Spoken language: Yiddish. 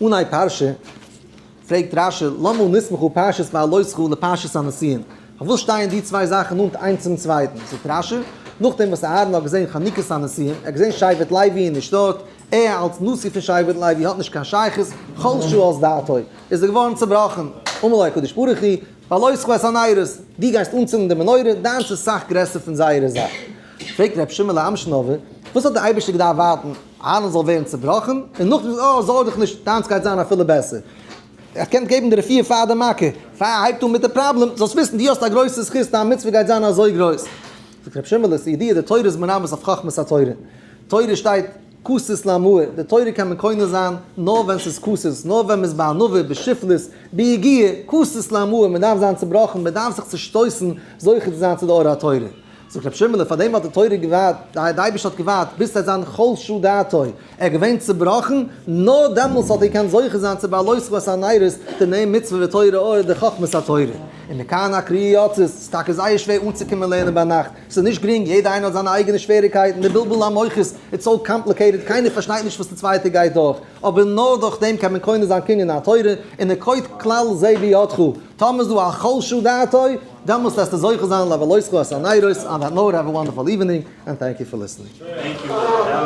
אנהייב פרשה פרעגט רשי, למה נסמכה פרשת בהעלותך לפרשת הנשיאים? פארוואס שטייען די צוויי זאכן נאנט איינס צום צווייטן? זאגט רשי, נאכדעם וואס אהרן האט געזען חנוכת הנשיאים, ער האט געזען שבט לוי איז נישט דארט, ער אלס נשיא פון שבט לוי האט נישט קיין שייכות, חלשה אז דעתו, איז ער געווארן צעבראכן, אמר לו הקדוש ברוך הוא, בהעלותך את הנרות, דו גייסט אנצינדן די מנורה, דיינס איז סאך גרעסער פון זייערע זאך. פרעגט ר' שמעלע אמשינאווער, וואס האט דער אייבערשטער געדארפט ווארטן אהרן זאל ווערן צעבראכן, און נאכדעם זאגט ער, אה, זארג דיך נישט, דיינס גייט זיין אפילו בעסער. ער קען געבן די רפואה פאר די מכה, פאר ער הייבט אן מיט די פראבלעם, זאלסט וויסן דו האסט א גרויסע זכות, דיין מצוה גייט זיין אזוי גרויס. זאגט רבי שמעלע, ס'איז ידוע די תורה איז מרמז אויף חכמת התורה. תורה שטייט כתית לעמה', די תורה קען מען קונה זיין נאר ווען ס'איז כתית, נאר ווען מ'איז בענווה, בשפלות, ביגיעה, כתית לעמה', מ'דארף זיין צובראכן, מ'דארף זיך צושטויסן זוכה צו זיין צו די אור התורה. זאגט רבי שמעלע, פאר דעם האט די תורה געווארט, די אייבערשטער האט געווארט ביז ס'וועט זיין חלשה דעתו, ער איז געווען צובראכן, נאר דעמאלס האט ער געקענט זוכה זיין צו בהעלותך את הנרות, די נר מצוה ותורה אור, די חכמת התורה. און מכאן הקריאה יוצאת, ס'איז טאקע זייער שווער אנצוקומען לערנען ביינאכט, ס'איז נישט גרינג, יעדער איינער האט זיינע אייגענע שוועריקייטן, די בלבול המוחות, it's so complicated, קיינער פארשטייט נישט וואס די צווייטער גייט דורך, אבער נאר דורך דעם קען מען קונה זיין קנין התורה, און נקוט כלל זה בידך, טאמער איז דא א חלשה דעתו, דעמאלסט וועסטו זוכה זיין להעלותך את הנרות, on that note have a wonderful evening and thank you for listening. Thank you.